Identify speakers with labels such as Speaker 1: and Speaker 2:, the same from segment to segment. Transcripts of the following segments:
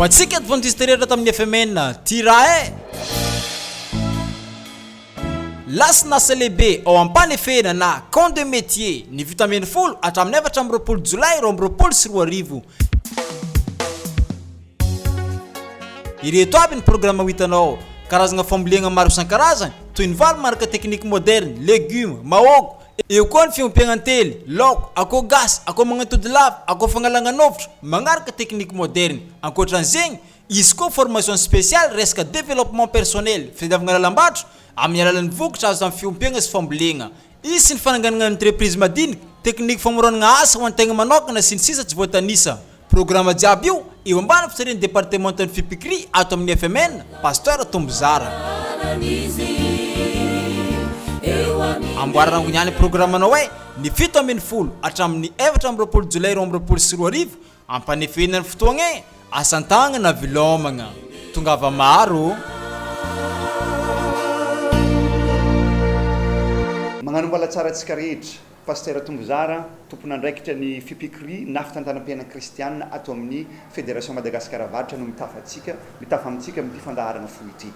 Speaker 1: Ho antsika Advantista rehetra tamin'ny FMN, tia raha eh! Lasin'asa lehibe ao Ampanefena na Camp de Métier ny 17 hatramin'ny 24 jolay 2022. Ireto avy ny programa ho hitanao, karazagna fambolena maro isan-karazany toy ny vary marika technique moderne, legioma, mahôgo, eo koa ny fiompiagna antely, laoko, akoho gasy, akoho magnatody lava, akoho fagnalagna nofotro, magnaraka technique moderne. Ankoatran'izegny, hisy koa formation spéciale resaka développement personnel, fitadiavagna lalam-barotra amin'ny alalan'ny vokatra azo tamin'ny fiompiagna sy fambolena. Hisy ny fananganagna entreprise madinika, teknika famoronagna asa ho an-tegna manokana sy ny sisa tsy voatanisa. Programa jiaby io eo ambany fitarihan'ny departemantan'ny Fipicri ato amin'ny FMN, Pasteur Tombozara. Amboarana ho ihany programanao e! Ny 17 hatramin'ny 24 jolay 2022, ampanefena ny fotoagna e! Asan-tagnana vilomagna. Tongava maro ô!
Speaker 2: Magnano mbala tsara antsika rehetra. Pasitera Tombozara, tompon'andraikitra ny Fipicri na fitantanam-piainana kristiana ato amin'ny Federation Madagascar Avaratra no mitafa antsika, mitafa amintsika amin'ity fandaharana fohy ity.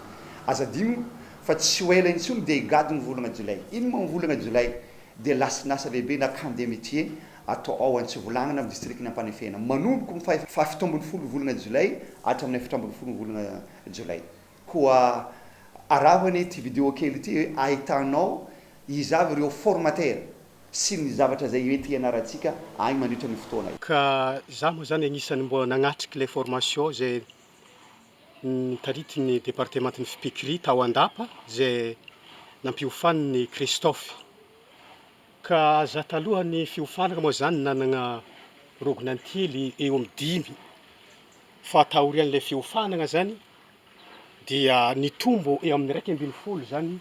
Speaker 2: Aza adino fa tsy ho ela intsony dia higadona ny volana jolay. Ino moa ny volana jolay? Dia lasin'asa lehibe na camp des métiers atao ao Antsivolagnana amin'ny distrikan'i Ampanefena. Manomboka amin'ny faha 17 volana jolay hatramin'ny 14 volana jolay. Koa araho anie ity video kely ity ahitanao iza avy ireo formateur sy ny zavatra izay mety hianarantsika agny mandritra ny fotoana io.
Speaker 3: Ka za moa zany agnisan'ny mbola nagnatriky ilay formation zay notaritin'ny departemantin'ny Fipicri tao Andapa zay nampiofanin'i Christophe. Ka za talohan'ny fiofanana moa zany nanagna rogon'antely eo amin'ny dimy fa taorian'ilay fiofanana zany dia nitombo eo amin'ny 11 izany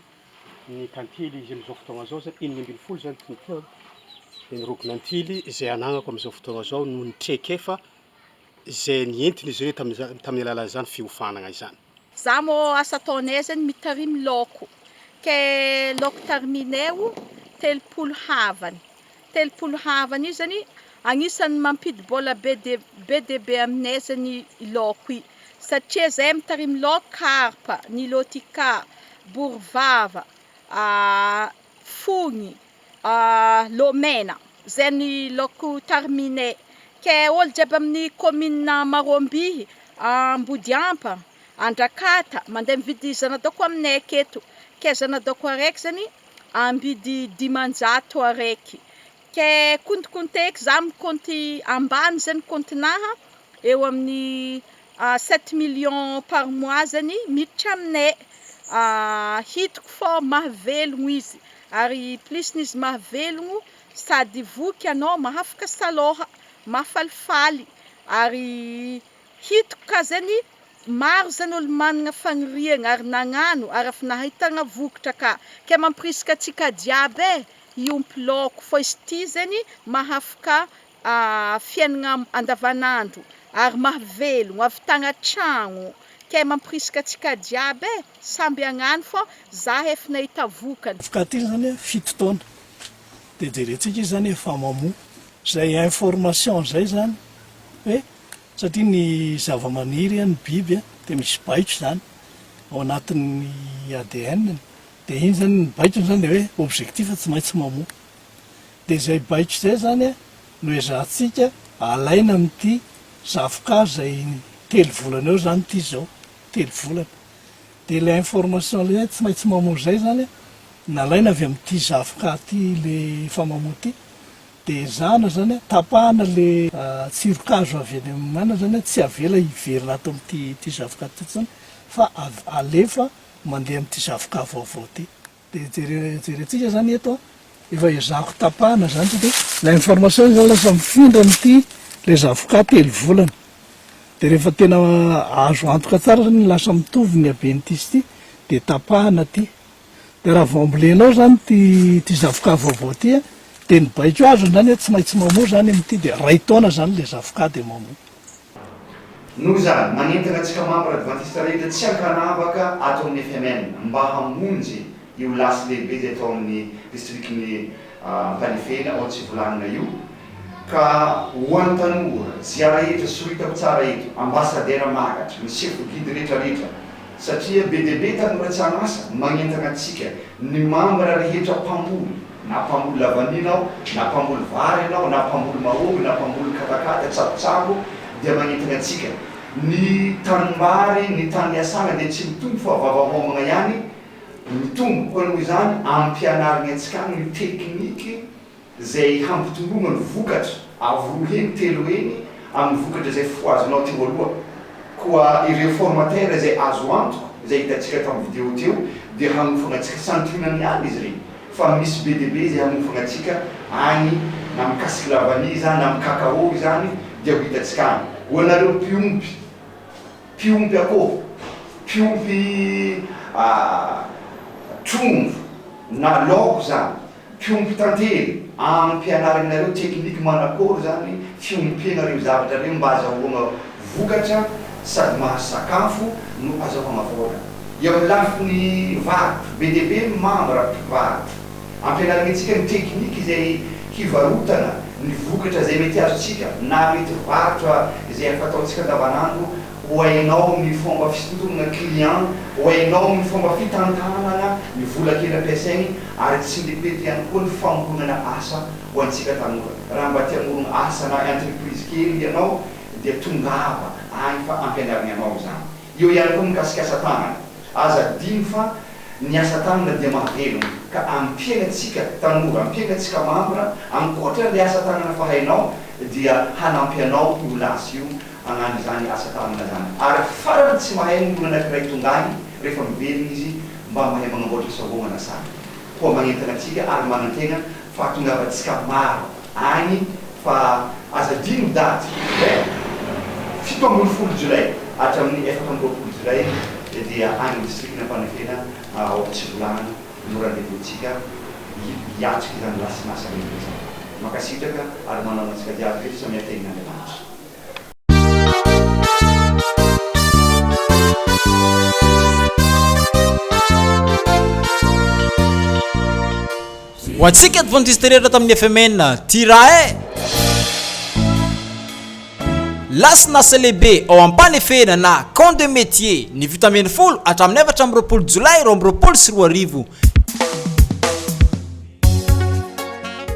Speaker 3: ny tantely izy amin'izao fotoagna izao zany, 16 zany tontolo ny rogon'antely izay anagnako amin'izao fotoagna izao noho ny traikefa izay nientin'izy ireo tamin'izany tamin'ny alalan'izany fiofanagna izany.
Speaker 4: Za mô asa ataonay zegny mitarimy laoko, ke laoko tariminay o 30 havany, 30 havany io zany agnisan'ny mampidi-bôla be dia be dia be aminay zany i laoko i, satria zahay mitarimy laoko karpa, nilotica, borivava, fogny, lômena, zay ny laoko tariminay, ke ôlo jiaby amin'ny commune Maroambihy, Ambodiampa, Andrakata, mandeha mividy zana-daoko aminay aketo, ke zana-daoko araiky zany ambidy 500 araiky, ke kontikonteky za mikaonty ambany zany kaontinaha eo amin'ny 7 millions par mois zany miditra aminay, hitako fô mahavelogno izy ary plus n'izy mahavelogno sady voky anao mahafaka salôha, mahafalifaly ary hitako ka zany maro zany olo magnana fagniriagna ary nagnano ary efa nahitagna vokatra ka, ke mampirisika antsika jiaby e hiompy laoko fô izy ty zegny mahafaka fiaignana andavanandro ary mahavelogno, ahavitagna tragno, ke mampirisika antsika jiaby e samby hagnano fô za efa nahita vokany.
Speaker 5: Zavoka ty zany a 7 taona de jerentsika izy zany efa mamoa, zay information zay zany hoe satria ny zava-maniry a, ny biby a de misy baiko zany ao anatin'ny ADN-ny de iny zany ny baikony zany de hoe objectif tsy maintsy mamoa, de zay baiko zay zany a no ezahantsika alaina amin'ity zavoka zay 3 volana eo zany ity zao, 3 volana, de le information le hoe tsy maintsy mamoa zay zany a nalaina avy amin'ity zavoka ty le efa mamoa ty, de ezahana zany a tapahana le tsiron-kazo avy eny amin'ny mana zany a tsy avela hiverina ato amin'ity ty zavoka ty intsony fa av- alefa mandeha amin'ity zavoka vaovao ty. De jere jerentsika zany eto a, efa ezahako tapahana zany satria la information zany lasa mifindra amin'ity le zavoka 3 volana, de rehefa tena azo antoka tsara zany lasa mitovy ny haben'ity sy ity de tapahana ty. De raha vao ambolenao zany ty ty zavoka vaovao ty a, de ny baiko azony zany hoe tsy maintsy mamoa zany amin'ity de ray taona zany le zavoka de mamoa.
Speaker 2: Noho izany, manentana antsika mambra advantista rehetra tsy ankanavaka ato amin'ny FMN mba hamonjy io lasy lehibe izay atao amin'ny distrikin'i Ampanefena ao Tsivolanina io. Ka ho an'ny tanora, zia rehetra soritako tsara eto, ambassadeur magatra, ny sefo guide rehetra rehetra, satria be dia be tanora tsy an'asa, magnentana antsika, ny membre rehetra mpamboly, na mpamboly lavanila aho, na mpamboly vary ianao, na mpamboly mahomby, na mpamboly katakata, tsakotsako, dia magnentana antsika. Ny tanimbary, ny tany iasana dia tsy mitombo fa vavahomagna ihany mitombo, koa noho izany ampianarigny antsika agny ny tekniky izay hampitomboana ny vokatra avo roa heny telo heny amin'ny vokatra izay fohazinao teo aloha. Koa ireo formateur izay azo antoka izay hitantsika tamin'ny video teo dia hanofana antsika santionany ihany izy ireny fa misy be dia be izay hanofana antsika any na mikasiky lavanille izany na amin'ny cacao izany dia ho hitantsika any. Ho anareo mpiompy mpiompy akoho, mpiompy trondro na laoko izany Mpiompy tantely, ampianarinareo tekniky manakory zany fiompiana reo zavatra reo mba azahoagna vokatra sady mahazo sakafo no azahoagna vola. Eo amin'ny lafiny varotra, be dia be ny mambra mpivarotra. Ampianarigny antsika ny tekniky izay hivarotana ny vokatra izay mety azontsika na mety varotra izay efa ataontsika andavanandro Ho hainao ny fomba fisintonana client, ho hainao ny fomba fitantanana ny vola kely ampiasainy ary tsy mipety ihany koa ny famoronana asa ho antsika tanora. Raha mba te hamorona asa na entreprise kely ianao dia tongava any fa ampianariny anao izany. Eo ihany koa mikasika asa tanana. Aza adino fa ny asa tanana dia mahavelona ka ampiana antsika tanora, ampiana antsika mambra, ankoatra ilay asa tanana fa hainao dia hanampy anao io lasy io hagnano izany asa tanana zany ary farany tsy mahay ny olona anakiray tonga any rehefa miverina izy mba mahay magnamboatra savogna na sary koa magnentana antsika ary manantegna fa hatongavantsika maro agny fa aza adino daty eh 17 jolay hatramin'ny 24 jolay dia agny district Ampanefena ao Tsivolahana no rendez-vous tsika hiatrika izany lasin'asa lehibe izany mankasitraka ary manana antsika jiaby hoe samia tenin'Andriamanitra.
Speaker 1: Ho antsika Adventiste rehetra tamin'ny FMN, tia raha eh! Lasin'asa lehibe ao Ampanefena na Camp de Métier ny 17 hatramin'ny 24 jolay 2022.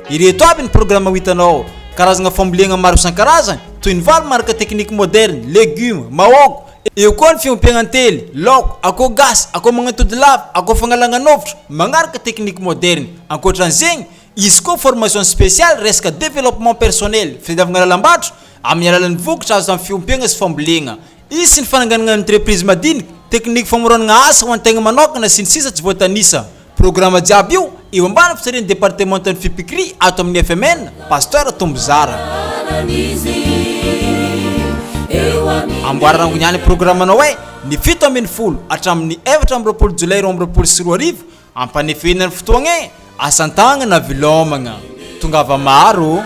Speaker 1: Ireto avy ny programa ho hitanao, karazagna fambolena maro isan-karazany toy ny vary marika technique moderne, legioma, mahôgo, eo koa ny fiompiagna antely, laoko, akoho gasy, akoho magnatody lava, akoho fangalagna nofotro, magnaraka technique moderne. Ankoatran'izegny, hisy koa formation spéciale resaka développement personnel, fitadiavagna lalam-barotra amin'ny alalan'ny vokatra azo tamin'ny fiompiagna sy fambolena. Hisy ny fananganagna entreprise madinika, teknika famoronagna asa ho an-tegna manokana sy ny sisa tsy voatanisa. Programa jiaby io eo ambany fitarihan'ny departemantan'ny Fipikri ato amin'ny FMN, Pasteur Tombozara. Amboarana ho ihany programanao e! Ny 17 hatramin'ny 24 jolay 2022, ampanefena ny fotoagna e! Asan-tagnana vilomagna. Tongava maro ô!